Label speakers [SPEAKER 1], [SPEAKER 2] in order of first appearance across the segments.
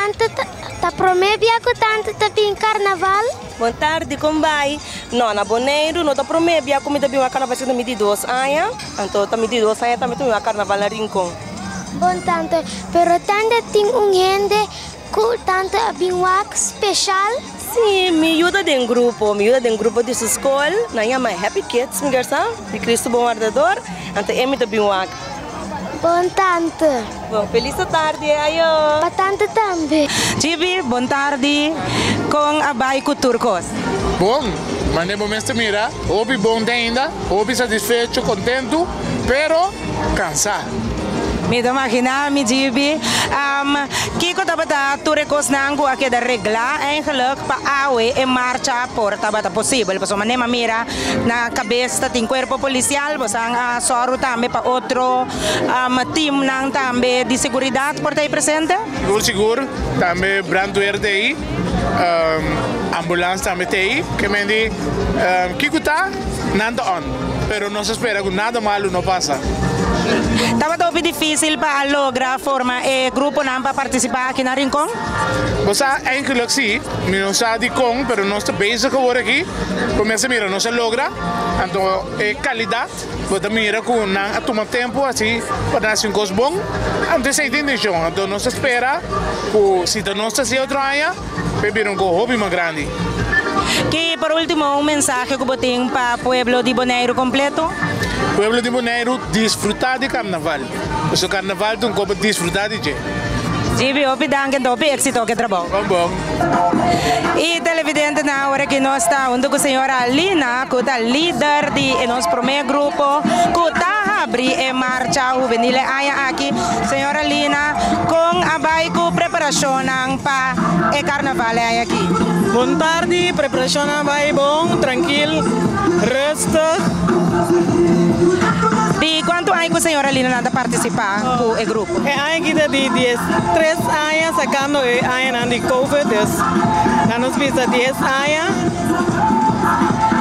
[SPEAKER 1] Tante ta promé bia ku tante ta bin karnaval?
[SPEAKER 2] Bon tardi, kon bai? No, na Boneiru no ta promé bia ku mi ta bin wak karnaval, esaki ta mi di dos aña. Anto ta mi di dos aña tambe ta bin wak karnaval na Rincon.
[SPEAKER 1] Bon tante, pero tante tin un hende ku tante a bin wak speshal?
[SPEAKER 2] Sí, mi yuda den grupo, mi yuda den grupo di su skol, nan yama Happy Kids, mi ker sa, di Cristo Bon Wardador, anto e mi ta bin wak.
[SPEAKER 1] Bon tante.
[SPEAKER 2] Bon, felis tardi, ayo.
[SPEAKER 1] Pa tante tambe.
[SPEAKER 3] Gibi, bon tardi. Kon a bai ku tur kos?
[SPEAKER 4] Bon, mane bo mester mira, hopi bon te ainda, hopi satisfecho, kontentu, pero kansá.
[SPEAKER 3] Mi ta maginá mi, Gibi. Kiko tabata tur e kosnan ku a keda reglá eigenlijk pa awe e marcha por tabata posibel? Pasobra mane mi a mira Na kabes ta tin kuerpo polisial, bosan a sòru tambe pa otro teamnan tambe di seguridat por ta ei presente?
[SPEAKER 4] Sigur sigur, tambe brandweer ta ei, ambulans tambe ta ei, ke men di kiko ta nan ta on, pero nos a spera ku nada malu no pasa.
[SPEAKER 3] Tabata hopi difisil pa a logra forma e gruponan pa partisipá aki na Rincon?
[SPEAKER 4] Bo sa eigenlijk si, mi no sa dikon, pero nos ta bezig awor aki. Bo mester mira nos a logra, anto e calidad bo ta mira cu nan a tuma tempo asi pa nan haci un cos bon, anto esey ta intencion, anto nos ta spera cu si ta nos ta haci otro aña p'e bira un cos hopi mas grandi.
[SPEAKER 3] Ki por ultimo un mensahe cu bo tin pa pueblo di Boneiru completo?
[SPEAKER 4] Pueblo di Boneiru disfruta di carnaval, pasobra carnaval ta un cos pa disfruta di dje.
[SPEAKER 3] Gibi, hopi danki anto hopi exito ku e trabou.
[SPEAKER 4] Bon bon.
[SPEAKER 3] Y televidentenan awor aki nos ta hunto cu señora Lina cu ta lider di e nos prome grupo cu ta habri e marcha hubenil e aña aki. Señora Lina, con a bay cu preparacionnan pa e carnaval e aña aki?
[SPEAKER 5] Bon tardi, preparacionnan a bay bon, trankil, rustig.
[SPEAKER 3] Di cuanto aña cu señora Lina nan ta participa cu e grupo?
[SPEAKER 5] E aña aki ta di dies tres aña sacando e añanan di covid dus nan nos bisa dies aña.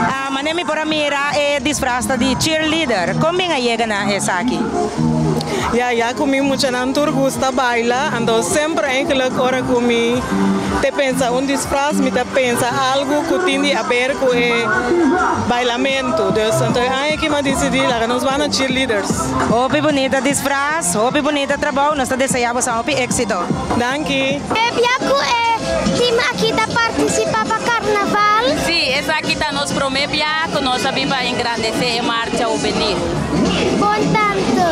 [SPEAKER 3] Ah, mane mi por a mira e disfraz ta di cheerleader. Con bin a yega na esaki?
[SPEAKER 5] Ya, ya cu mi muchanan tur gusta baila, anto semper eigenlijk ora cu mi te pensa un disfraz mi ta pensa algo cu tin di haber cu e bailamento. Dus anto e aña aki mi a dicidi laga nos ban na cheerleaders.
[SPEAKER 3] Hopi bunita disfraz, hopi bunita trabou, nos ta desea boso hopi exito.
[SPEAKER 5] Danki.
[SPEAKER 1] Pebia cu e team aki ta participa pa carnaval?
[SPEAKER 6] Sí, esaki ta nos prome bia cu nos a bin pa engrandece e marcha hubenil.
[SPEAKER 1] Bon tanto.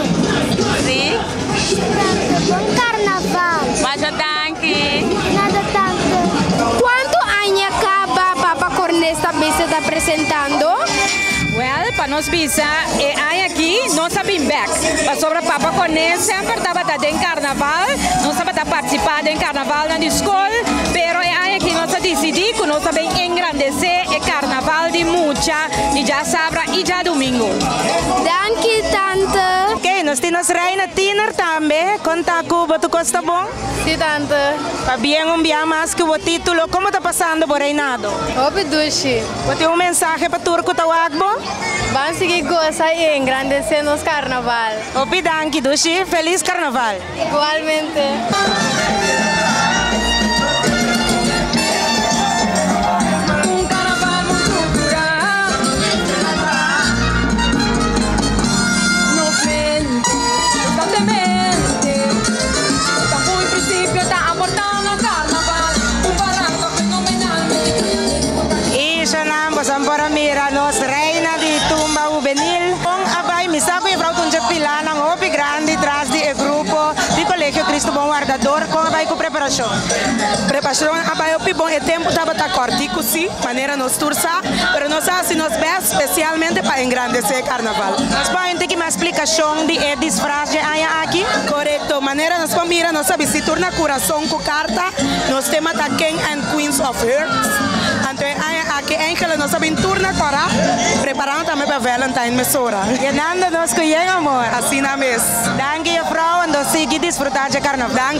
[SPEAKER 6] Sí.
[SPEAKER 1] Tanto, bon carnaval.
[SPEAKER 6] Masha danki.
[SPEAKER 1] Nada tanto.
[SPEAKER 7] Cuanto aña caba Papa Cornes ta bisa ta presentando?
[SPEAKER 8] Wel, pa nos bisa e aña aki nos a bin bek, pasobra Papa Cornes semper tabata den carnaval, nos tabata participa den carnavalnan di scol, pero e aña aki nos a dicidi cu nos ta bin engrandece e carnaval di mucha di djasabra y djadumingo.
[SPEAKER 7] Danki tante.
[SPEAKER 3] Oké, nos tin nos reina tiener tambe. Kon ta ku bo? Tur kos ta bon?
[SPEAKER 7] Si tante.
[SPEAKER 3] Pabien un bia mas ku bo título. Komo ta pasando bo reinado?
[SPEAKER 7] Hopi dushi.
[SPEAKER 3] Bo tin un mensahe pa tur ku ta wak bo?
[SPEAKER 7] Ban sigui gosa i engrandesé nos karnaval.
[SPEAKER 3] Hopi danki dushi. Felis karnaval.
[SPEAKER 7] Igualmente.
[SPEAKER 3] Y shonan boso por a mira nos reina di tumba hubenil con a bay misa cu juffrouw Tunche pilanan hopi grandi tras di e grupo di Colegio Cristo Bon Wardador con a bay cu preparacion.
[SPEAKER 9] Preparacion a bay hopi bon e tempo tabata cortico si manera nos tur sa pero nos a haci nos best specialmente pa engrandece e carnaval.
[SPEAKER 3] Nos por hende ki mas splicacion di e disfraz dje aña aki?
[SPEAKER 9] Corecto, manera nos por mira nos a bisti tur na curason cu carta, nos tema ta King and Queens of Hearts, anto e aña aki enkele nos a bin tur na cora, preparando tambe pa Valentine mesora.
[SPEAKER 3] Yenando nos cu yen amor.
[SPEAKER 9] Asina mes.
[SPEAKER 3] Danki juffrouw, anto sigui disfruta dje carnaval.
[SPEAKER 9] Danki.